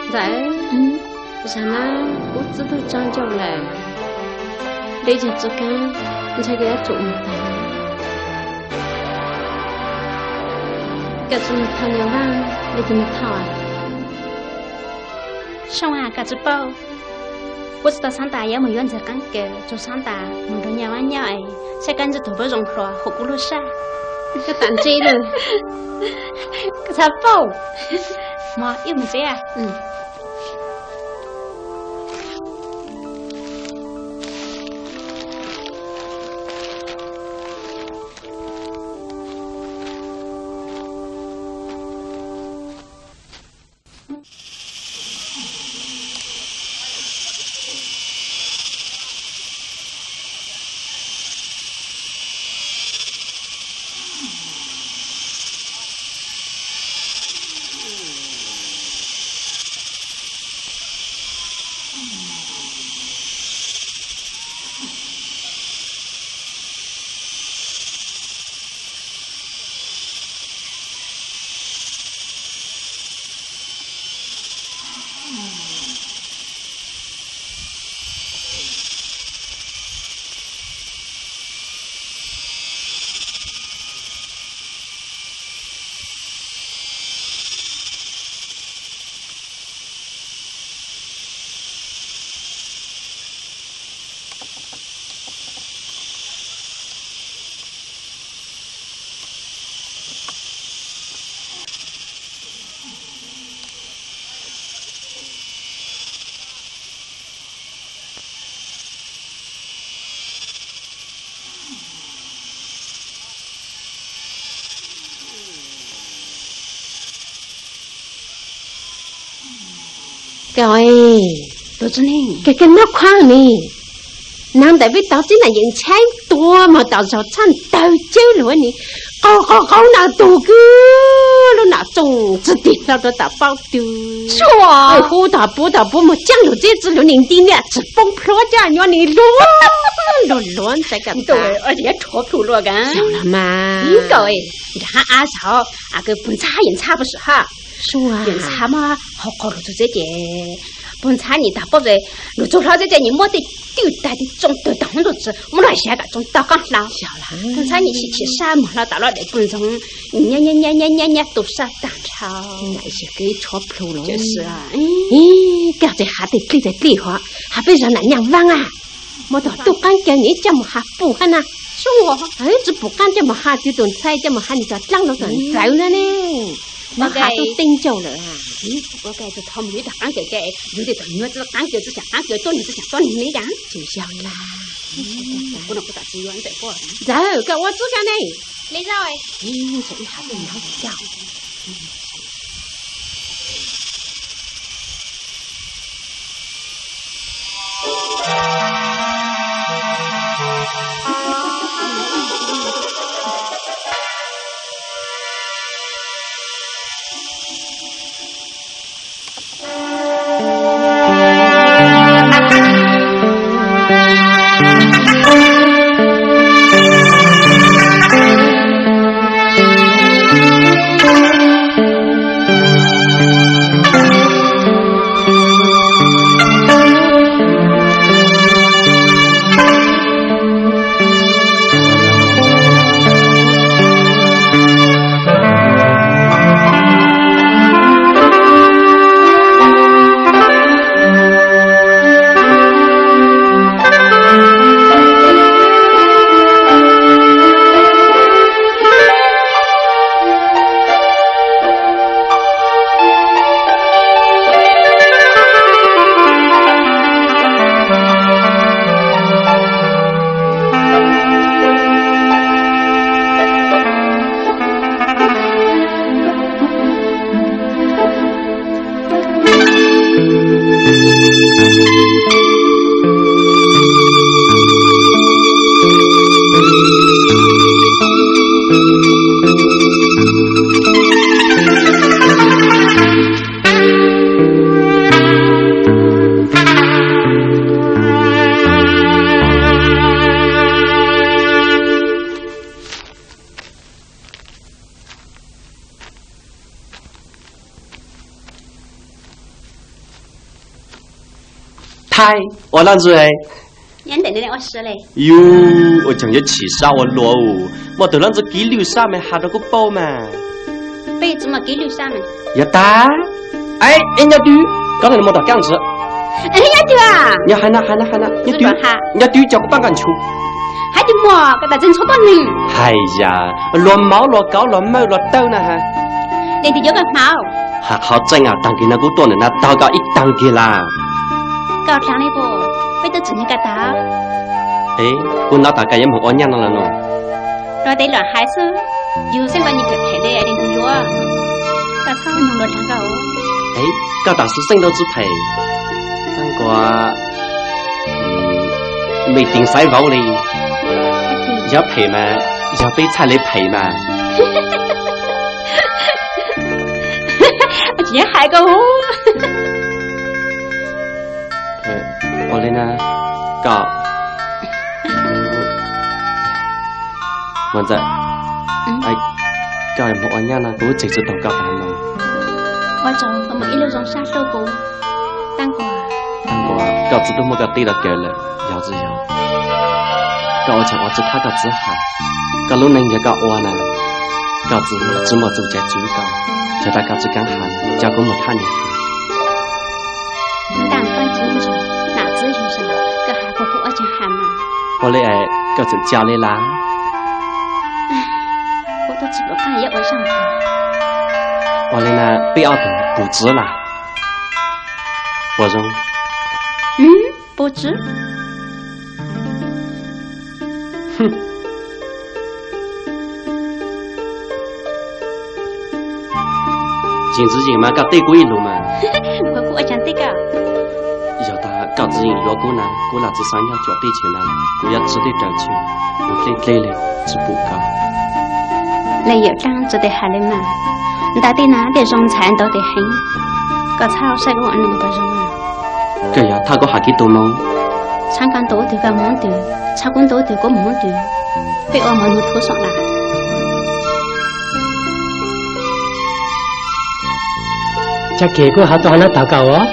Ntxawm, zaum no kuv twb tsaug ncauj lawm, deb yog txoj kev ntshai koj yuav tsum mus tag. Koj tsis mus thov Nyaj Vaj li tus mus thov. Soo, koj tsis paub, kuv tsis tau xav tas yuav mus yuav ntxawg qaab kawm, tsuas xav tas mus nrog Nyaj Vaj nyob es saib koj ntxim tus puab zoo hlo hauv kuv lub sab. Koj tas ntse lawm. Koj tsis paub. Mog, wb mus tsev. Koj, koj noj khuav ne, nag ntawm peb tog txib na yeej ntshaib tuag mog, tom zog txhaj ntawg cawb luag ne, qaug qaug qaug nas tus kub lub nas txooj txwg tig hlo rau tom paub tw. Hu tom puv tom puv mog, caab lug txib txwv lug nim nti niam tsis poob plhuav coj nyuaj nim luag luag luag ntxhais koj. Ntawd rhuav plhu luaj kag. Xyov los mas. Nram hab ab sav, puag ntxhab yeej ntxhab puag saum hab. Yeej ntxhab mog, ho qaug lug txug txeb ces puag ntxhab nim tag paub es lug txug hlo txeb ces nim muab tej twj tag tej tsooj tawg tag hoob ntuj txwv muab lug siav kom tsoo tog qaab hla. Puag ntxhab nim chim chim sab mug hlo tom lub dawm puag ntxoog, nim nyab nyab nyab tu sab tag nrho. Koj txawm has tej dlij tag dlij hov, has peb zog nam Nyaj Vaaj a, muab tug tub qaab kawg nim coj moog has pum hab na. Tsi pum qaab coj moog has tug ntxhais, coj moog has nwg cov dlaab lug tom ntxawv na ne. Muab has tub teeb ncauj lawm. Ua ke tug thov mus yuav tug qaab kawg ke, yuav tej tug nyuag txwj qaab kawg, txwj xyam qaab kawg, tuab neeg txwj xyam tuab neeg li cas. Tsis yog lawm. Ntxawm, koj ua txuj kag ne. Le zaum, ntxhais ib has tej nyuag coj. Thaib, ua laj ntsuag. Yus ua tseem yuav chim sab ua luaj, muaj tus laj ntsuag kiv lwj sab mas has rau kuv paub mas. Yog tas, ib nyob twb koj lam mus tom kaj ntsis. Nyob hais na hais na hais na, nyob twb coj kuv pab nqa nchuv. Hais tias muaj, koj tas txeeg ntshuab tuaj nws. Hais yam luag mauv luag kauv luag mawj luag tawg na ha. Has qhov tseeb, taag kis no kuv tuaj ntawm no taug koj ib taag kis lawm. Koj dlaag li puas, peb twb tsim nyog koj tas. Kuv hnov tas koj yuav moog ua nyaj no lawm no. Luag tej lus hais xwb, yus xeeb tau nyiaj phem phem li es yus yuav. Koj txhob nug luag dlaag koj. Koj tam sim xeeb tau tsi phem, tab kuas me tis xaiv vauv li. Yog phem mas yog peb txhaj li phem mas. Tsis hais koj. Ua li na, koj, Muam Ntxawm, koj moog ua nyaj no kuv lub tsev tsi taug koj tas no. Ua tsaug koj muaj ib lub zoo sab hlub kuv. Tab kuas koj tsi tub muab koj teb rau kawg lawm, yog tsi yog koj ua tseem ua tsi thab koj txiv hais. Koj lub neej yog koj ua na, koj txiv tsi muaj txuj cai txwv koj, yog tas koj tsi kaav hais, coj kuv mus thab niam hais. Ntaag koj txiv ntsis, nam txiv zoo zoo, koj has kuv kuv ua tseem hais mas. Ua li es koj tseem coj li lawm. Kuv tub tsi pum qaab yuav ua zaaj. Ua li na peb ob tug pum txiv lawm. Puas zoo? Pum txiv. Tsis ntxiv yeem mas koj teb kuv ib lus mas. Kuv ua caag teb koj? Yog tas koj txiv yeem yuav kuv na, kuv lam tsi xaav nyob cuam teb chaws na, kuv yuav tsi teb raws chaw, kuv dleb dleb li tsi pum koj. Leej yawm dlaab tsi tes hais li mas, ntaag teb na tej zoo ntxhais ntau tes heev, koj txhob saib kuv ua noog puas zoo. Koj yog thaj kuv has kev tu moo, txhaj koj ntu twg koj mus twg, txhaj kuv ntu twg kuv mus twg, peb ua mov nug thuv xoom lawm. Txhaj kev kuv has tuaj has no taag koj os.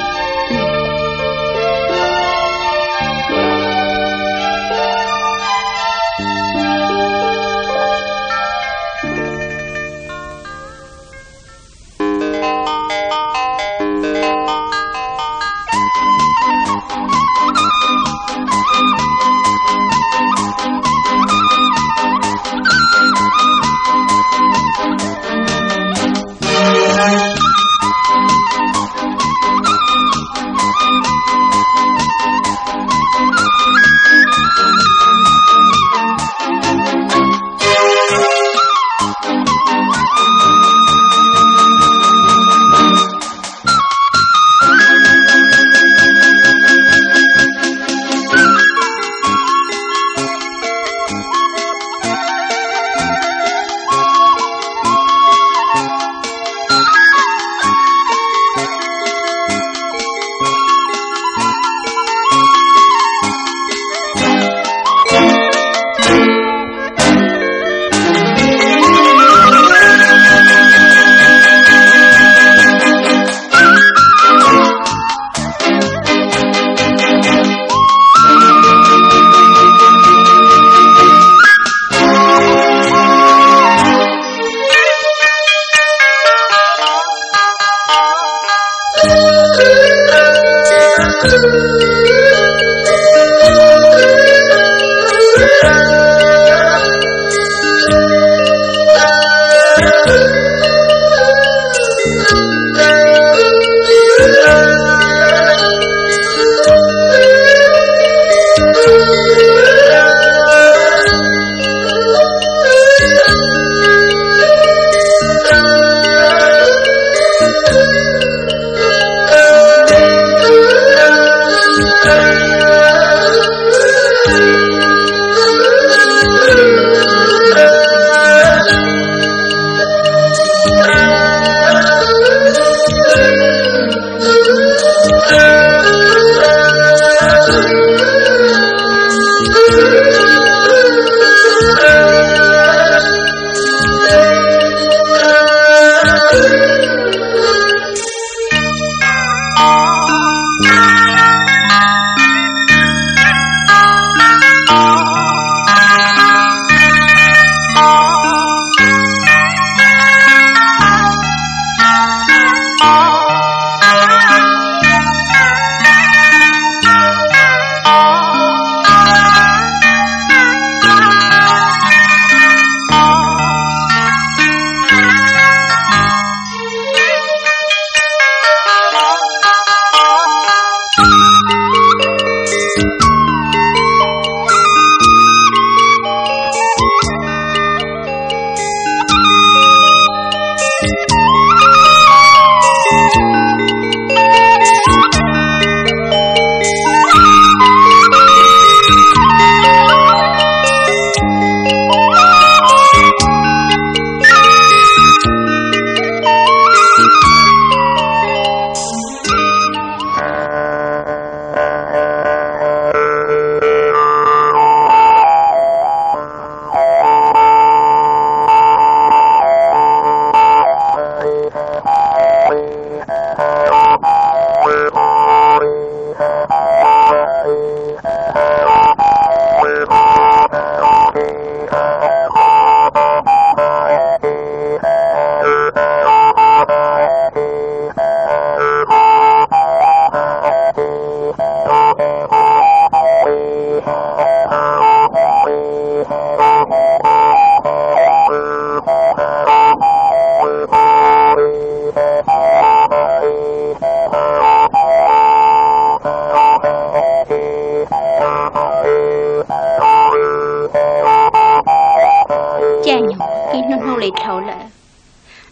Caij nyoog ib hnub hnub li dhau lawm,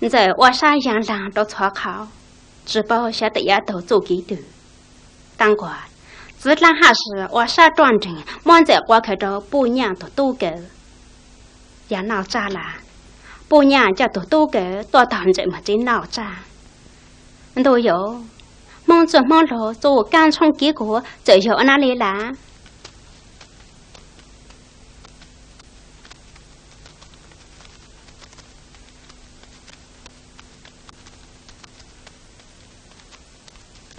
Ntxawm ua sab yaa laag rau txhua qhov, tsi paub xyov tam yav taug txuj kev twg. Taab Nquag, txiv dlaab haj sw ua sab ruaj nreeg muab Ntxawm qua khaws rau Puj Nyaj tug tub kawg. Yog noj tsaj lawm, Puj Nyaj coj tug tub kawg tuaj taag Ntxawm moog tsev noj tsaj. Ntuj yau, Hmoob txwj Hmoob laug txuj kaab tshoob kev kuv txawm yog ua nab li lawm.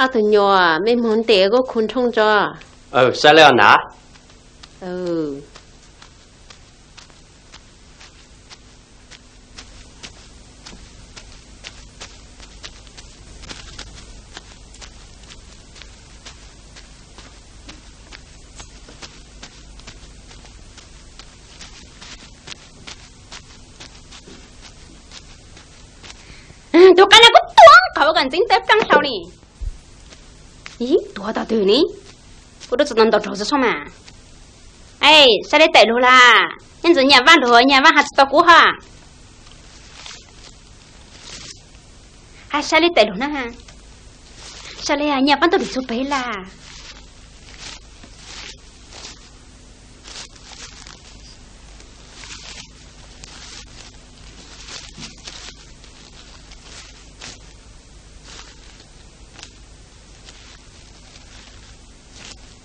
Ob tug nyuas, mej moog ntes kuv khu nrhoo tso. Saib le os nav. Tus qaib no kuv tuav nqaum kom ntxeev tawv plaab hlau ni. Ib, tuav tog twg ni? Kuv dub tsi tau ntaus raug tsi tshoob mas. Es, saib le tawm lug lawm, nyob ntawm Nyaj Vaaj lug, Nyaj Vaaj has tsi tau kuv hos. Has saib le tawm lug na. Saib le Nyaj Vaaj tuaj lug txug pem lawm.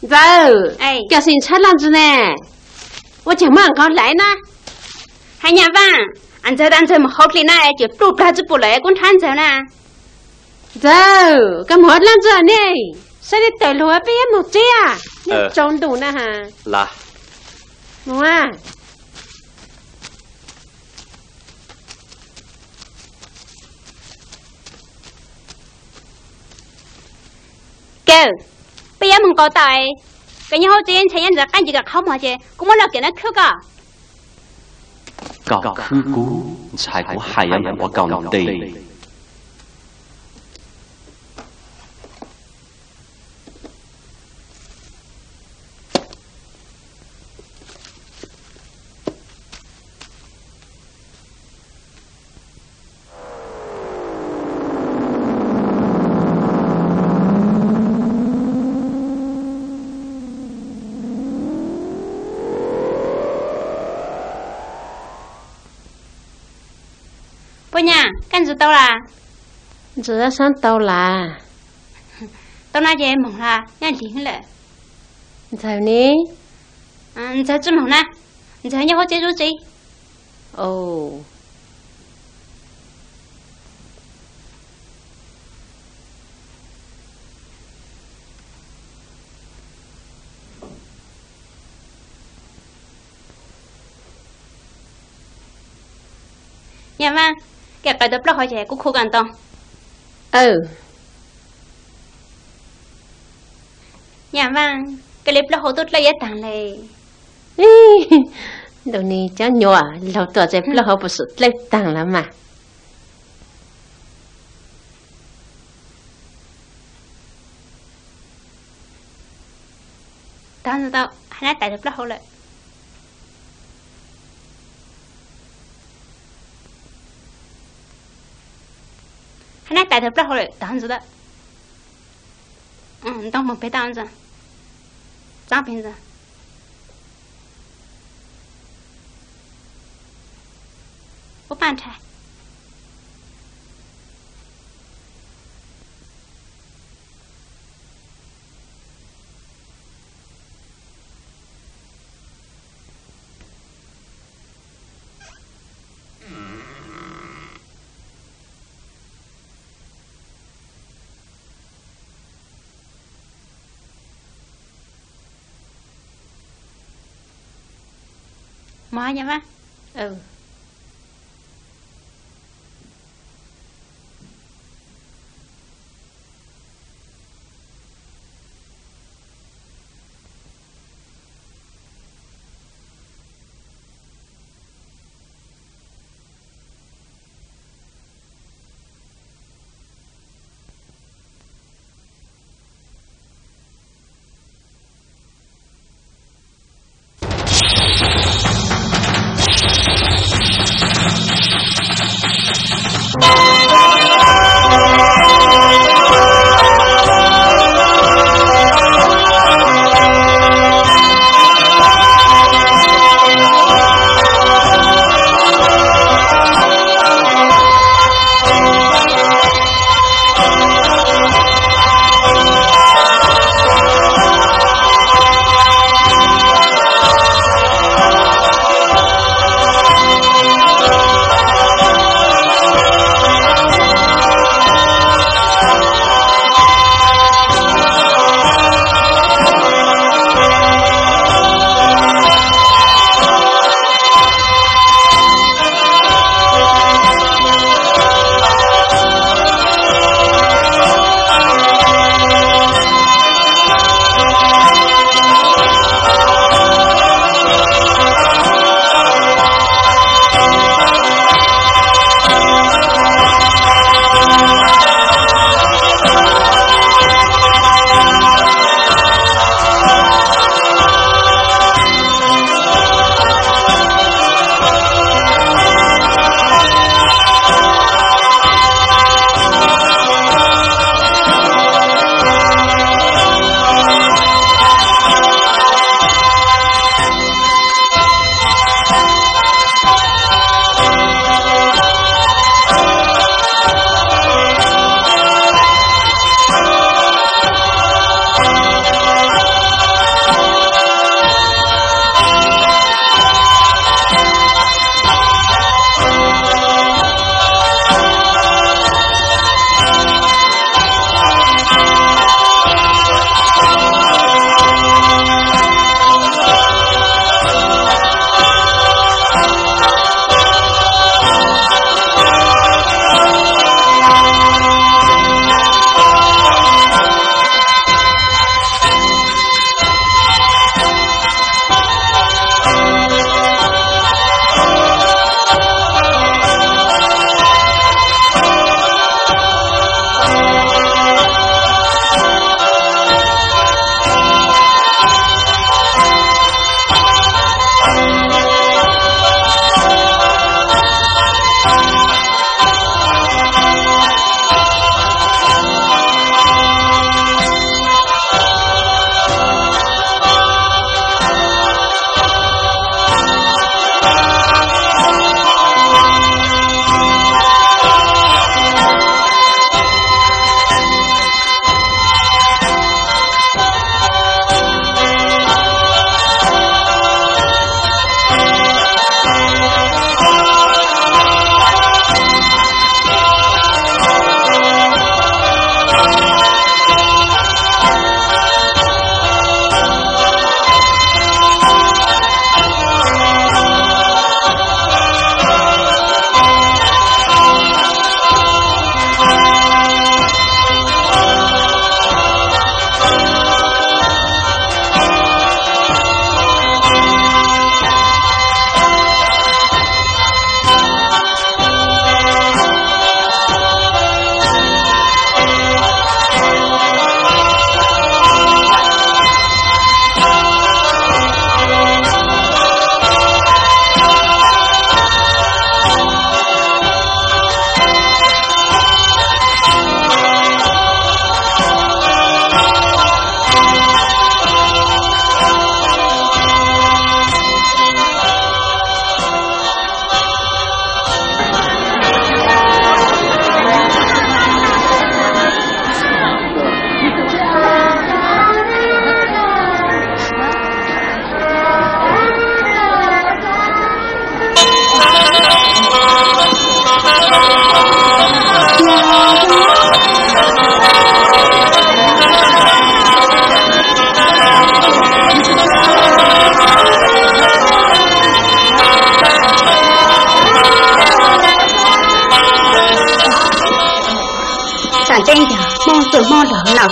Ntxawm, cov xim ntshai loj ntsis ne, ua caag muab nqaus hlais na. Hab Nyaj Vaaj, Ntxawg tas Ntxawg moog hauv dli na, ces pluj plag tsi pum lawm kuv nrhav Ntxawg na. Ntxawg, koj moog hauv dlaab ntxawg ne, saib le tawm lug peb yuav moog tsev, tsaus ntuj na has. Kawg, peb yuav moog nqaus tau, koj nyob hauv tsev ntshai nyob ntawd qaab ncig koj qhov muag ces kuv muab lub kawm no khwb koj. Koj khwb kuv, ntshai kuv hais yuav moog ua koj nte. Puab Nyaj, koj ntxwv tau las? Ntxwv sab tau las. Tau no ces moog las, nyob lig lawm. Ntxawg ne? Ntxawg tsi moog na, Ntxawg nyob hauv tsev zuj tsev. Nyaj Vaaj, koj qaws tau plaub hau ces kuv khu koj ntoo. Nyaj Vaaj, koj li plaub hau tub dlawb yuav taag le. Ntuj ni, cov nyuas laug tuaj ces plaub hau puas xum dlawb taag lawm mas. Tau ntxiv tau, hab nab tais tug plaub hau lawm. Hab nab tais tug plaub hau lawm, tau ntxiv tau. Ntoo moog peg tau ntxiv. Txaab peg ntxiv. Ub, paj nrha. Mog, Nyaj Vaaj.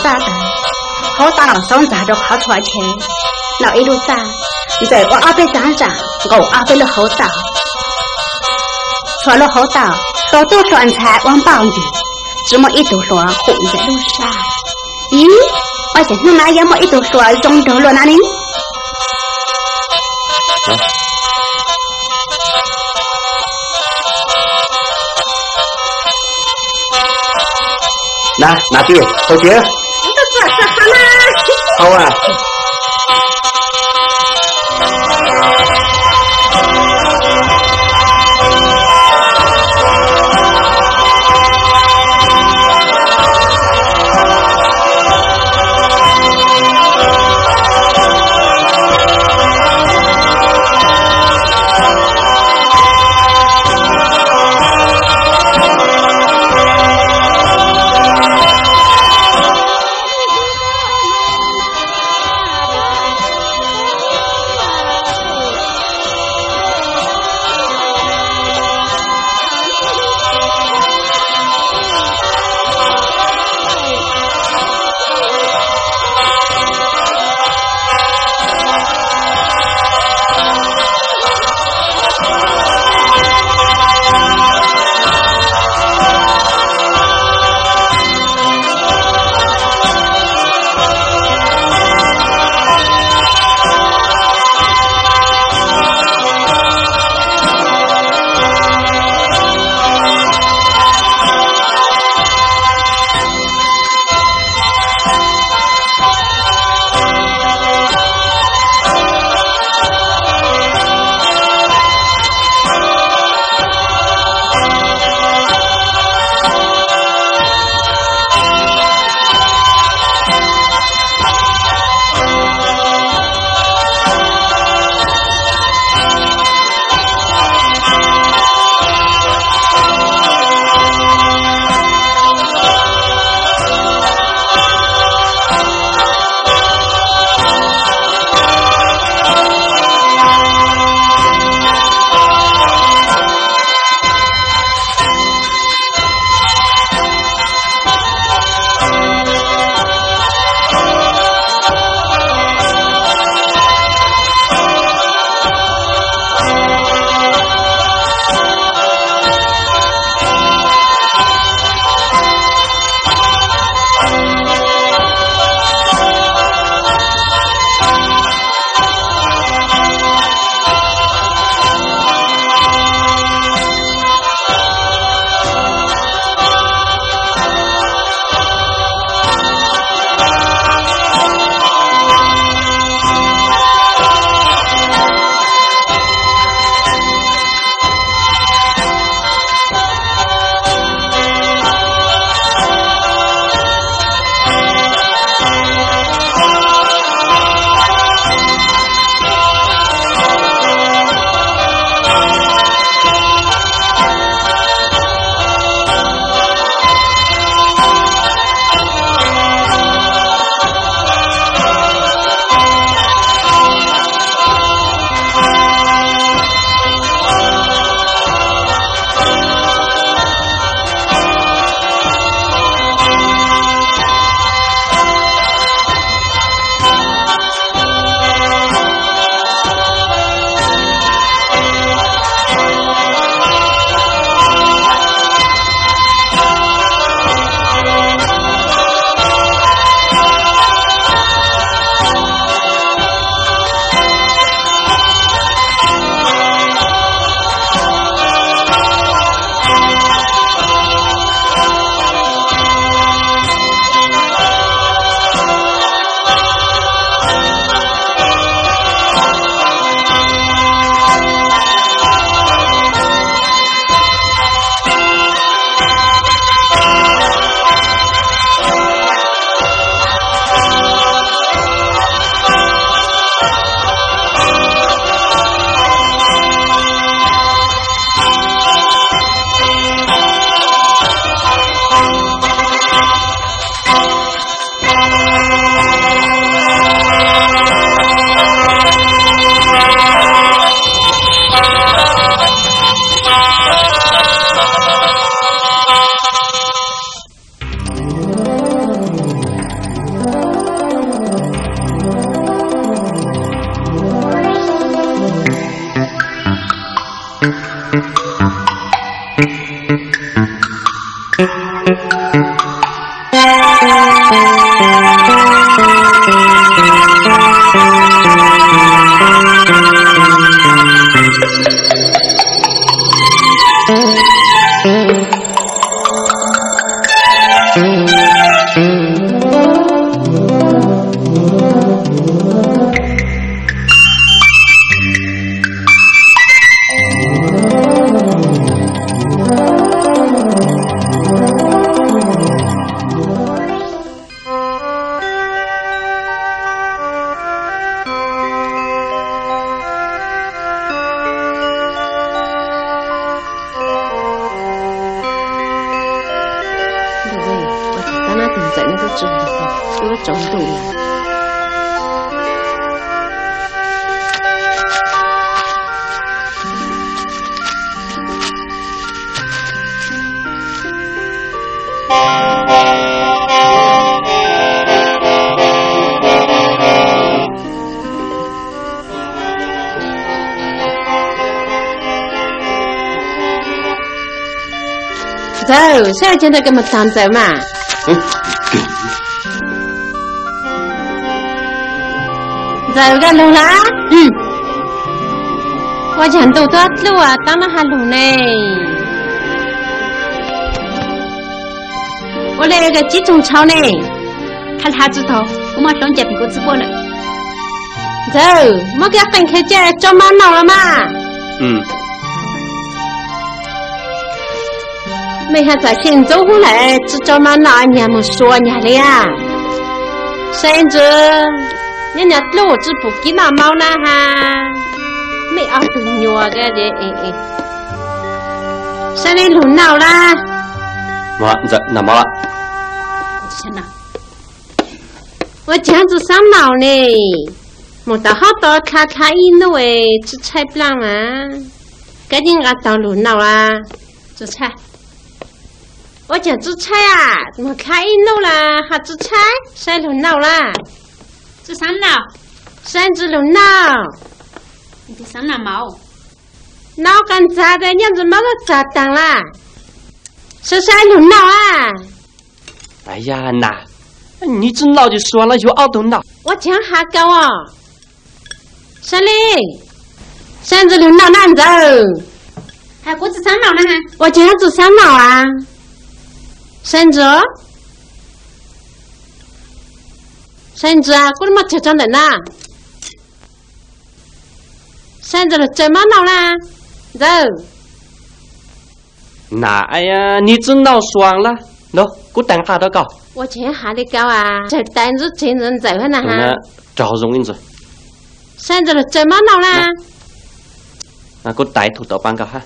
Txaj tawv, hauv tau los xauv ntxag rau qhov txhua chaw. Noj ib lub txaj, Ntxawm ua ob peb txhab zam, nkaus ob peb lub hauv taub, txhua lub hauv taub hluas tub hluas ntxhais ua npaum ntws, tsis muaj ib tug hluas hum Ntxawm lub sab. Ib, ua cas hnub no yuav muaj ib tug hluas zoo nraug luaj no ne? Na, na tij, hau tiag. Hau a. Ntxawm, saib cov ntawd koj mus tag Ntxawm mas. Ntxawm, koj lug lawm? Ua cas ntuj tuab dluj taab lub ha lug ne? Ua le koj tsib tug tshau ne? Qha lha tsi tau, kuv muaj hlob ncaim pem kuv txiv puab lawm. Ntxawm, muab koj qeej khaws cia tso mab noj los mas. Mej has txam sij ntxub hub lawm tsi tso mab noj, nyag mus sua nyag li a. Saib ntsis, nyob nyag dluj tsi pum kib noj maub na ha. Mej ob tug nyuas, saib li lug noj lawm. Ua cas tsi xaab noj ne? Moog tau hab tau dlha dlha ib nub tsi tshaib plaab mas. Koj yeej nqa tau lug noj a. Ua cas tsi tshaib a? Moog dlha ib nub lawm ho tsi tshaib, saib lug noj lawm. Tsi xaab noj, saib ntsis lug noj. Noj qas ntxag tes nyob ntsis maub tuaj txag taag lawm. Saib saib lug noj a. Yog na, nws tsi noj ces suav lawv yuav ob tug noj. Ua cas has kau os? Saib li, saib ntsis lug noj na Ntxawm. Kuv tsi xaab noj na. Ua cas tsi xaab noj a? Saib ntsis, saib ntsis, kuv muab tseg tso ntawm na. Saib ntsis lug tsaws mab noj na Ntxawm. Na, nws tsi noj suav lawm. Nov, kuv teem qab rau koj. Ua cas has li kau a? Tsaws tais ntsis tseg ntsis Ntxawm hab na ha. Raug zoo ib ntsis. Saib ntsis lug tsaws mab noj na. Kuv tais tug tau paab koj hab.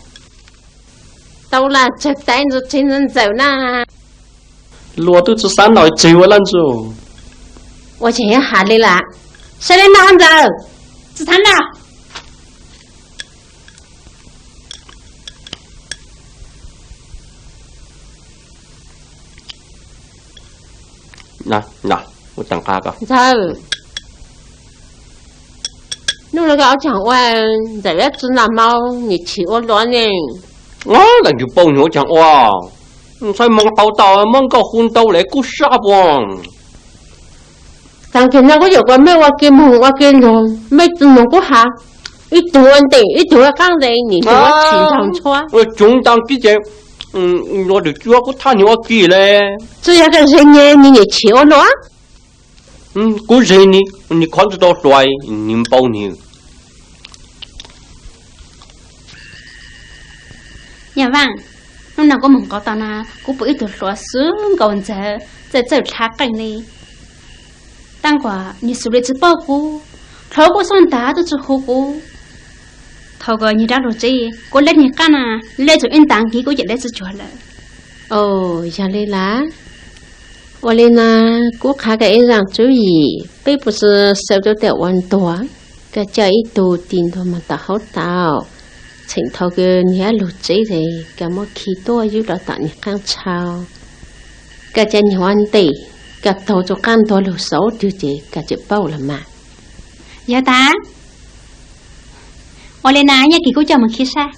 Tau lawm, tsaws tais ntsis tseg ntsis Ntxawm na. Luag twb tsi xaab noj tseg ua lawm ntsis. Ua cas has li lawm? Saib li noj Ntxawm. Tsi xaab noj. Ntxawm, nub nua koj ua caag ua Ntxawm yuav tsi noj maub, nwg chim ua luaj ne. Leej twg paub nwg ua caag ua, ntshai moog tau tau muab nkauj hu ntau le kub sab puas. Taag kis no kuv yuam koj mej ua ke moog ua ke lug, mej tsi moog kuv has. Ib tug ua ntej ib tug ua qaab ntej, nwg tsi ua tshim ntaag ntshuab. Ua tsuv ntaag kib ces, ua lwm cuab kuv thab nwg ua ke le. Tsi yog koj zeeg nwg, nwg chim ua luaj. Kuv zeeg nwg, nwg khov tsi tau hluas, nwg paub nwg. Yog Vaaj, nub no kuv moog qauv tau na, kuv pum ib tug hluas xwb nkaus Ntxawm, txawj txawj dlha qeej li. Taab kuas nwg xws le tsi paub kuv, dlhau kuv xub ntaag tub tsi hu kuv. Thaus kws nwg rov lug tsev, kuv le nwg qaab na, le tsuas ib ntaag kis kuv ces le tsi cuag lawm. Yog li lawm. Ua li no, kuv qha koj ib zaaj tswv yim, peb puas tsi xav rua tej ua ntuag, koj coj ib tug tig ntuag moog tom hauv tau, tseem thaus kws nwg lug tsev tes koj muab khi tuaj yub rau tom nwg qaab tshau. Koj coj nwg ua ntej, koj taug rua qaab ntuag lug xauv twg ces koj tseem paub lawm mas. Yog tas, ua li na, ib kis kuv coj moog khi saib.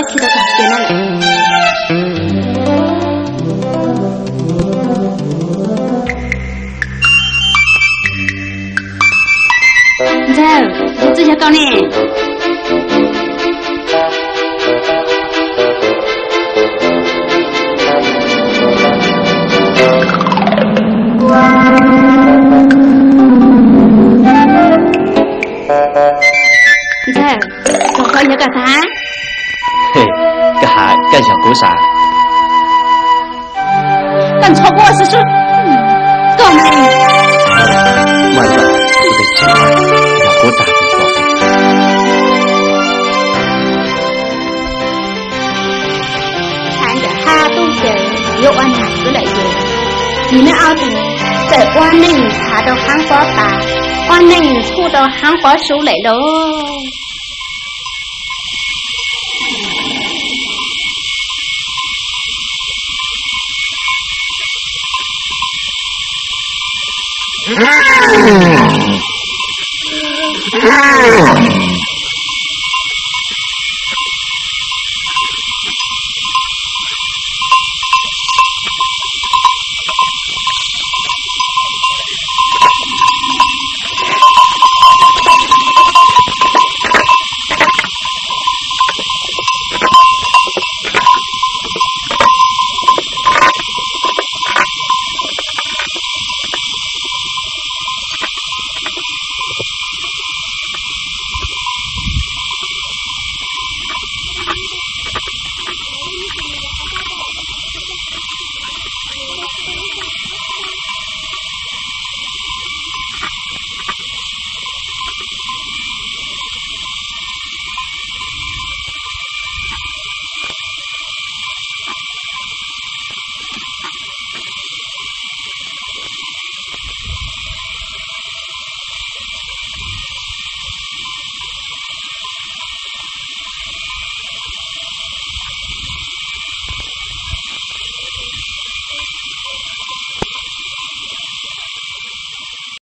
tsis tau tham kiag no lawm. Ntxawg, yog txwj yog koj ne? Ntxawg, koj yog koj tag. Koj has koj yog kuv sav. Koj ntxhov kuv ua xwb xwb. Koj ne? Mas yog kuv tus txiv, yog kuv tag tus txhov. Hais ntawm hab tub ces yuav ua nag xwb lawm ces, vim neb ob tug txawm ua neej thav rau haab pob tas, ua neej txhuj rau haab pob sub lawm lauj.